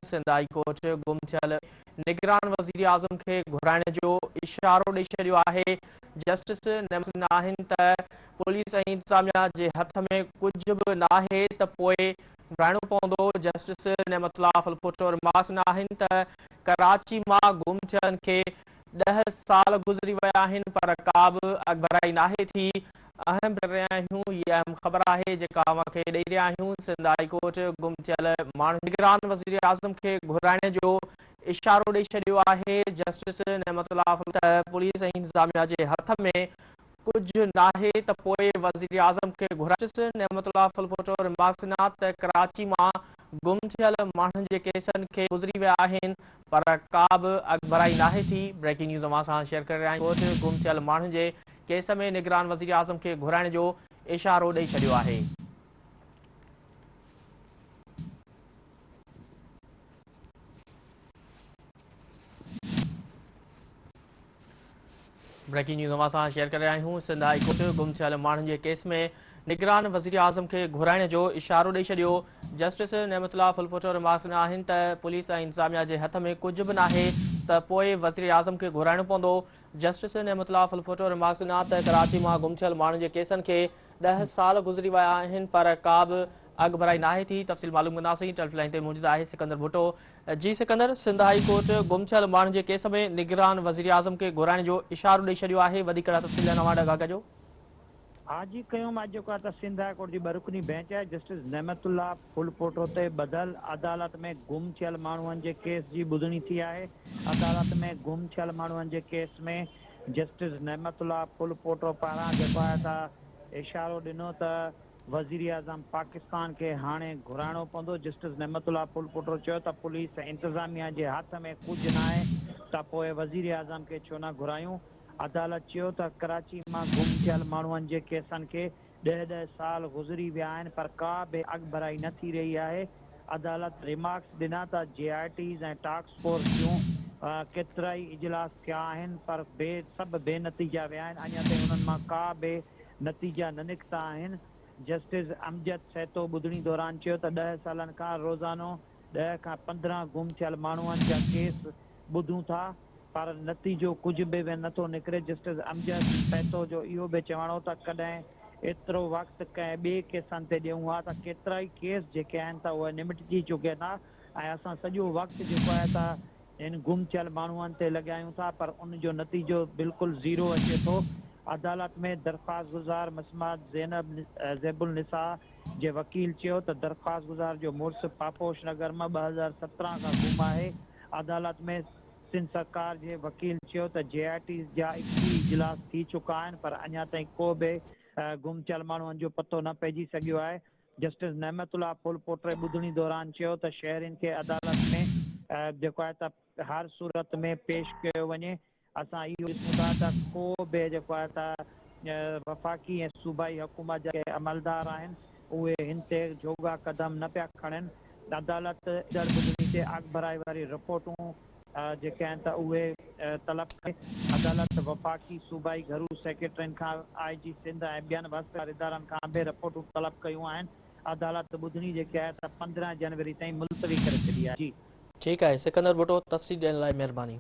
Sindh high court گم ٿيل نگران وزيراعظم کي گهرائڻ جو اشارو ڏئي ڇڏيو آهي. جسٽس نعمت آهن ته پوليس ۽ انتظاميا جي هٿ ۾ ڪجهه به ناهي ته پوء گهرائڻو پوندو. جسٽس نعمت الله ڦلپوٽو رمارڪس ڏنا آهن ته ڪراچي مان گم ٿيلن کي 10 سال گذري ويا آهن پر ڪا به اڳڀرائي ناهي ٿي. اهم ڪري رهيا آهيون هي اهم خبر آهي جيڪا اوهان کي ڏئي رهيا آهيون سنڌ هائي ڪورٽ گم ٿيل ماڻهن نگران وزيراعظم کي گهرائڻ جو اشارو ڏئي ڇڏيو آهي جسٽس نعمت الله ته پوليس ۽ انتظاميا جي هٿ ۾ ڪجهه ناهي ته پوء وزيراعظم کي گهرائي. جسٽس نعمت الله ڦلپوٽو رمارڪس ڏنا ته ڪراچي مان گم ٿيل ماڻهن جي ڪيسن کي گذري ويا آهن پر ڪا به اڳڀرائي ناهي ٿي. بريڪنگ نيوز اوهان سان شيئر ڪري رهيا آهيون. ڪورٽ گم ٿيل ماڻهن جي ڪيس ۾ نگران وزيراعظم کي گهرائڻ جو اشارو ڏئي ڇڏيو آهي. بريڪنگ نيوز اوهان سان شيئر ڪري رهيا آهيون سنڌ هائي ڪورٽ گم ٿيل ماڻهن جي ڪيس ۾ نگران وزيراعظم کي گهرائڻ جو اشارو ڏئي ڇڏيو جسٽس نعمت الله ڦلپوٽو رمارڪس ڏنا آهن ته پوليس ۽ انتظاميا جي هٿ ۾ ڪجهه به ناهي ته پوء وزيراعظم کي گهرائڻو پوندو جسٽس نعمت الله ڦلپوٽو رمارڪس ڏنا ته ڪراچي مان گم ٿيل ماڻهن جي ڪيسن کي 10 سال گذري ويا آهن پر ڪا به اڳڀرائي ناهي ٿي تفصيل معلوم ڪنداسين ٽيليفون لائين تي موجود آهي سڪندر ڀٽو جي سڪندر، سنڌ هائي ڪورٽ گم ٿيل ماڻهن جي ڪيس ۾ نگران وزيراعظم کي گهرائڻ جو اشارو ڏئي ڇڏيو آهي، وڌيڪ ڪهڙا تفصيل آهن اوهان وٽ آگاهه ڪجو. آء جي قيوم اڄ جيڪو آهي ته سنڌ هاء ڪورٽ جي ٻه رڪني بئنچ آهي جسٽس نعمت الله ڦلپوٽو تي ٻڌل عدالت ۾ گم ٿيل ماڻهن جي ڪيس جي ٻڌڻي ٿي آهي عدالت ۾ گم ٿيل ماڻهن جي ڪيس ۾ جسٽس نعمت الله ڦلپوٽو پاران جيڪو آهي ته اشارو ڏنو ته وزيراعظم پاڪستان کي هاڻي گهرائڻو پوندو، جسٽس نعمت الله ڦلپوٽو چيو ته پوليس ۽ انتظاميا جي هٿ ۾ ڪجهه ناهي ته پوء وزيراعظم کي ڇو نه گهرايون، عدالت چيو ته ڪراچي مان گم ٿيل ماڻهن جي ڪيسن کي ڏهه ڏهه سال گذري ويا آهن پر ڪا به اڳڀرائي نه ٿي رهي آهي، عدالت ريمارڪس ڏنا ته جي آء ٽيز ۽ ٽاسڪ فورس جون ڪيترائي اجلاس ٿيا آهن پر بي سڀ بي نتيجا ويا آهن اڃا تائين انهن مان ڪا به نتيجا نه نڪتا آهن. جسٽس امجد سهتو ٻڌڻي دوران چيو ته 10 سالن کان روزانو 10 کان 15 گم ٿيل ماڻهن جا ڪيس ٻڌون ٿا پر نتيجو ڪجهه به نه ٿو نڪري. جسٽس امجد سهتو جو اهو به چوڻ هو ته ڪڏهن ايترو وقت ڪنهن ٻئي ڪيسن تي ڏيون ها ته ڪيترائي ڪيس جيڪي آهن ته اهي نمٽجي چڪي ٿا ۽ اسان سڄو وقت جيڪو آهي ته هن گم ٿيل ماڻهن تي لڳايون ٿا پر ان جو نتيجو بلڪل زيرو اچي ٿو. عدالت ۾ درخواستگذار مسمات زينب زيب النساء جي وڪيل چيو ته درخواستگذار جو مڙس پاپوش نگر مان 2017 کان گم آهي. عدالت ۾ سنڌ سرڪار جي وڪيل چيو ته جي آء ٽيز جا 21 اجلاس ٿي چڪا آهن پر اڃا تائين ڪو به گم ٿيل ماڻهن جو پتو نه پئجي سگهيو آهي. جسٽس نعمت الله ڦل پوٽري ٻڌڻي دوران چيو ته شهرين کي عدالت ۾ جيڪو آهي ته هر صورت ۾ پيش ڪيو وڃي، اسان اهو ڏسون ٿا ته ڪو به جيڪو آهي ته وفاقي ۽ صوبائي حڪومت جا جيڪي عملدار آهن اهي هن تي جوڳا قدم نه پيا کڻن، عدالت ايندڙ ٻڌڻي تي اڳڀرائي واري رپورٽون جيڪي آهن ته اهي طلب ڪري عدالت وفاقي، صوبائي گهرو سيڪريٽرين کان، آء جي سنڌ ۽ ٻين واسطيدار ادارن کان به رپورٽون طلب ڪيون آهن، عدالت ٻڌڻي جيڪي آهي ته 15 جنوري تائين ملتوي ڪري ڇڏي آهي. جي. ٺيڪ آهي سڪندر ڀٽو تفصيل ڏيڻ لاء مهرباني.